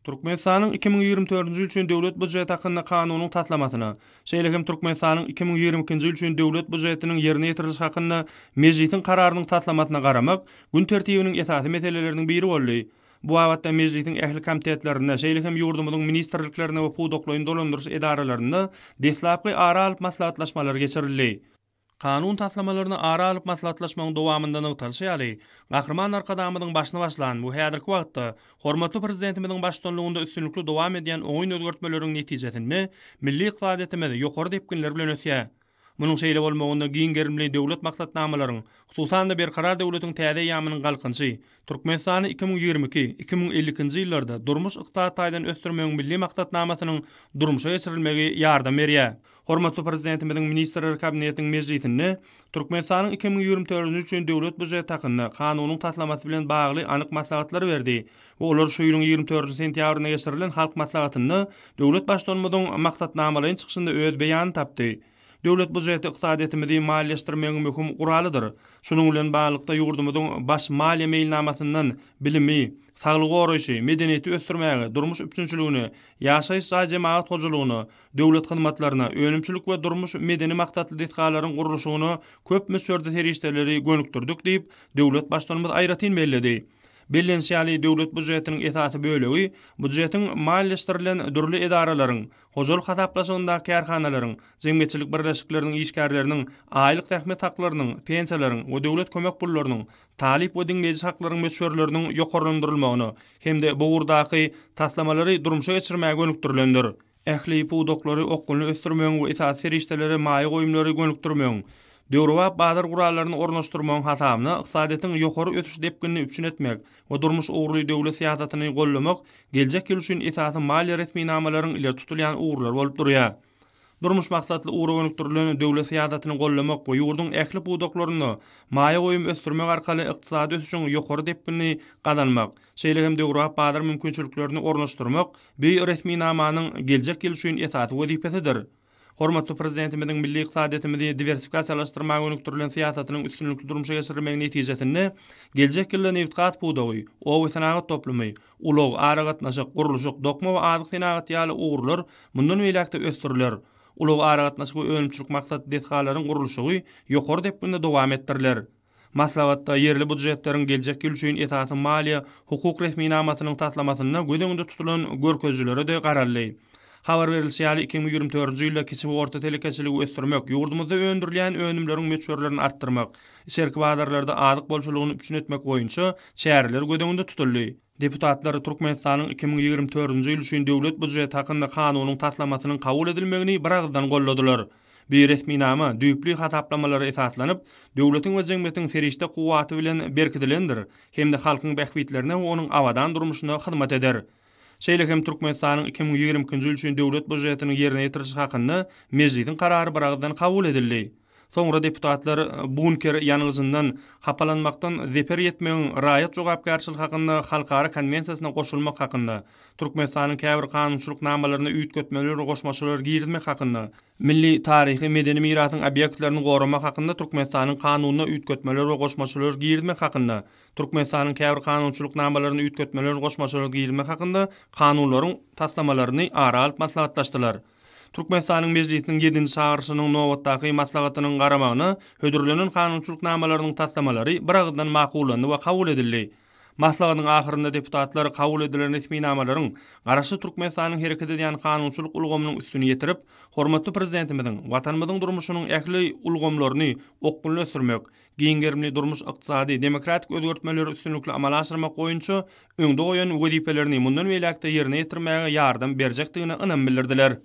Türkmenistanyň 2024-nji ýyl üçin Döwlet býujeti hakynda Kanunyň taslamasyna, şeýle hem Türkmenistanyň 2022-nji ýyl üçin Döwlet býujetiniň ýerine ýetirilişi hakynda Mejlisiň Kararynyň taslamasyna garamak gün tertibiniň esasy meseleleriniň biri boldy. Bu babatda Mejlisiň ähli komitetlerinde, şeýle hem ýurdumyzyň ministrliklerinde we pudaklaýyn dolandyryş edaralarynda deslapky ara alyp maslahatlaşmalar geçirildi. Kanun taslamalaryny ara alyp maslahatlaşmagyň dowamynda nygtalyşy ýaly, Gahryman Arkadagymyzyň başyny başlan we häzirki wagtda hormatly Prezidentimiziň baştutanlygynda üstünlikli dowam edýän oňyn özgertmeleriň netijesinde milli ykdysadyýetimiz ýokary depginler bilen ösýär. Munuň şeýle bolmagynda giň gerimli döwlet maksatnamalaryň, hususan-da, Berkarar döwletiň täze eýýamynyň Galkynyşy, Türkmenistany 2022, 2052-nji ýyllarda durmuş-ykdysady taýdan ösdürmegiň milli maksatnamasynyň durmuşa geçirilmegi ýardam berýär. Hormatly Prezidentimiziň Ministrler Kabinetiniň mejlisinde Türkmenistanyň 2024-nji ýyl üçin Döwlet býujeti hakynda Kanunyň taslamasy bilen bagly anyk maslahatlary berdi we olar şu ýylyň 24-nji sentýabrynda geçirilen Halk Maslahatynda döwlet Baştutanymyzyň maksatnamalaýyn çykyşynda öz beýanyny tapdy. Döwlet býujeti ykdysadyýetimizi maliýeleşdirmegiň möhüm guralydyr. Şunuň bilen baglylykda, ýurdumyzyň Baş maliýe meýilnamasyndan bilimi, saglygy goraýşy, medeniýeti ösdürmäge, durmuş üpjünçiligine, ýaşaýyş jaý-jemagat hojalygyna, döwlet hyzmatlaryna, önümçilik we durmuş-medeni maksatly desgalaryň gurluşygyna köp möçberde serişdeleri gönükdirdik diýip, döwlet Baştutanymyz aýratyn belledi. Bellenişi ýaly, döwlet býujetiniň esasy bölegi býujetiň maliýeleşdirilen dürli edaralaryň, hojalyk hasaplaşygyndaky kärhanalaryň, jemgyýetçilik birleşikleriniň işgärleriniň aýlyk zähmet haklarynyň, pensiýalaryň we döwlet kömek pullarynyň, talyp we diňleýji haklaryň möçberleriniň ýokarlandyrylmagyna hem-de bu ugurdaky taslamalary durmuşa geçirmäge gönükdirilendir. Ähli pudaklary okgunly ösdürmegiň we esasy serişdelere maýa goýumlary gönükdirmegiň, döwrebap bazar gurallaryny ornaşdyrmagyň hasabyna ykdysadyýetiň ýokary ösüş depginini üpjün etmek we durmuş ugurly döwlet syýasatyny goldamak geljek ýyl üçin esasy maliýe resminamalaryň ileri tutulýan ugurlary bolup durýar. Durmuş maksatly ugra gönükdirilen döwlet syýasatyny goldamak we ýurduň ähli pudaklarynda maýa goýum ösdürmek arkaly ykdysady ösüşiň ýokary depginini gazanmak, şeýle hem döwrebap bazar mümkinçiliklerini ornaşdyrmak bu resminamanyň geljek ýyl üçin esasy wezipesidir. Hormatly Prezidentimiziň milli ykdysadyýetimizi diwersifikasiýalaşdyrmaga gönükdirilen syýasatynyň üstünlikli durmuşa geçirilmegi netijesinde geljek ýylda nebitgaz pudagy, oba-senagat toplumy, ulag, aragatnaşyk, gurluşyk, dokma we azyk senagaty ýaly ugurlar mundan beýläk-de ösdüriler. Ulag, aragatnaşyk we önümçilik maksatly desgalaryň gurluşygy ýokary depginde dowam etdiriler. Maslahatda ýerli býujetleriň geljek ýyl üçin esasy maliýe hukuk resminamasynyň taslamasynda göz öňünde tutulan görkezijilere-de garaldy. Habar berlişi ýaly, 2024-nji ýylda kiçi we orta telekeçiligi ösdürmek, ýurdumyzda öndürilýän önümleriň möçberlerini artdyrmak, içerki bazarlarda azyk bolçulygyny üpjün etmek boýunça çäreler göz öňünde tutuldy. Deputatlar Türkmenistanyň 2024-nji ýyl üçin Döwlet býujeti hakynda Kanunyň taslamasynyň kabul edilmegini biragyzdan goldadylar. Bu resminama düýpli hasaplamalara esaslanyp, döwletiň we jemgyýetiň serişde kuwwaty bilen berkidilendir hem-de halkyň bähbitlerine we onuň abadan durmuşyna hyzmat eder. Şeýle hem Türkmenistanyň 2022-nji ýyl üçin Döwlet býujetiniň ýerine ýetirilişi hakynda Mejlisiň Karary biragyzdan kabul edildi. Soňra deputatlar bunker ýangyjyndan hapalanmakdan zeper ýetmegiň raýat jogapkärçiligi hakynda halkara konwensiýasyna goşulmak hakynda, Türkmenistanyň käbir kanunçylyk namalaryna üýtgetmeler we goşmaçalar girizmek hakynda, Milli taryhy-medeni mirasyň obýektlerini goramak hakynda Türkmenistanyň Kanunyna üýtgetmeler we goşmaçalar girizmek hakynda, Türkmenistanyň käbir kanunçylyk namalaryna üýtgetmeler we goşmaçalar girizmek hakynda Kanunlaryň taslamalaryny ara alyp maslahatlaşdylar. Türkmenistanyň Mejlisiniň ýedinji çagyryşynyň nobatdaky maslahatynyň garamagyna hödürlenen kanunçylyk namalarynyň taslamalary biragyzdan makullandy we kabul edildi. Maslahatyň ahyrynda deputatlar kabul edilen resminamalaryň Garaşsyz Türkmenistanyň hereket edýän kanunçylyk ulgamynyň üstüni ýetirip, hormatly Prezidentimiziň Watanymyzyň durmuşynyň ähli ulgamlaryny okgunly ösdürmek, giň gerimli durmuş-ykdysady, demokratik özgertmeleri üstünlikli amala aşyrmak boýunça öňde goýan wezipelerini mundan beýläk-de ýerine ýetirmäge ýardam berjekdigine ynam bildirdiler.